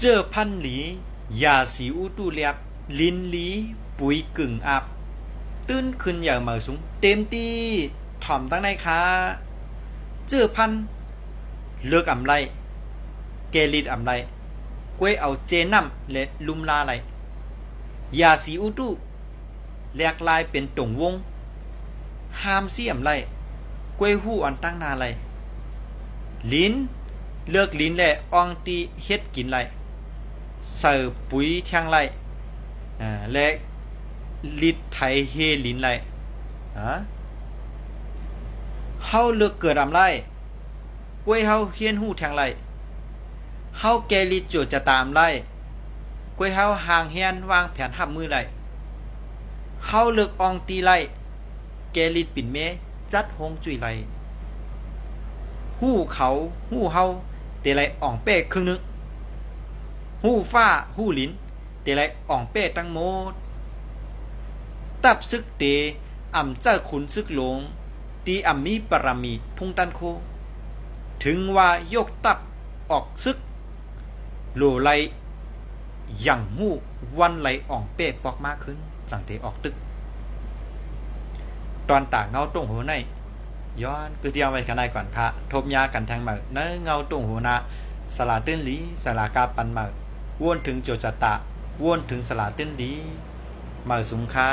ເຈີພັນຫຼີ ຢາສີອຸຕຸແລກ ລິນຫຼີ ປຸຍກຶ່ງອາບ ຕື່ນຂຶ້ນໃຫຍ່ເໝີສູງ ເຕັມທີ່ ຖ່ອມຕັ້ງໃນຄາ. ເຈີພັນ ເລິກອຳໄລ ແກລິດອຳໄລ ກວຍເອົາເຈນ້ຳ ແລະ ລຸມລາໄລ. ຢາສີອຸຕຸ ແຫຼກລາຍເປັນຕົງວົງ ຫ້າມຊີ້ອຳໄລ ກວຍຮູ້ອັນຕັ້ງໜ້າໄລ. ລິນ ເລິກລິນແລະ ອ່ອງຕີເຮັດກິນໄລ ໃສ່ປຸຍແທງໄລ ແລະ ລິດໄຖເຮລິນໄລ. ເຮົາເລິກເກີດອຳໄລ ກວຍເຮົາຮຽນຮູ້ແທງໄລ. ເຮົາແກ່ລິດໂຈດຊະຕາອຳໄລ ກວຍເຮົາຮ່າງແຮນວາງແຜນຮັບມືໄລ. ເຮົາເລິກອ່ອງຕີໄລ ແກ່ລິດປິ່ນແມ່ຈັດຮວງຈຸ້ຍໄລ. ຮູ້ເຂົາຮູ້ເຮົາ ແຕ່ໄລອ່ອງແປ້ເຄິ່ງໜຶ່ງ. ຮູ້ຟ້າຮູ້ລິນ ແຕ່ໄລອ່ອງແປ້ທັງໝົດ. ຕັບຊຶກເຕ ອຳເຈົ້າຂຸນຊຶກຫຼວງ ທີ່ອຳມີບາລະມີພຸງຕັນໂຄ ເຖິງວ່າຍົກຕັບອອກຊຶກ ໂຫຼໄລຍັງຮູ້ວັນໄລອ່ອງແປ້ປອກມາຄືນ ຈັ່ງເຕອອກຕຶກ. ຕອນຕາເງົາຕົງໂຫໃນ ຍ້ອນຄືດຽວໄວ້ຂະໜາຍກ່ອນຄະ. ທົບຍາກັນແທງໃໝ່ໃນເງົາຕົງໂຫນາ ສະຫຼາຕື່ນຫຼີ ສະຫຼາກາປັນໃໝ່ ວນເຖິງໂຈດຊະຕາ ວນເຖິງສະຫຼາຕື່ນຫຼີ ເໝີສູງຄາ.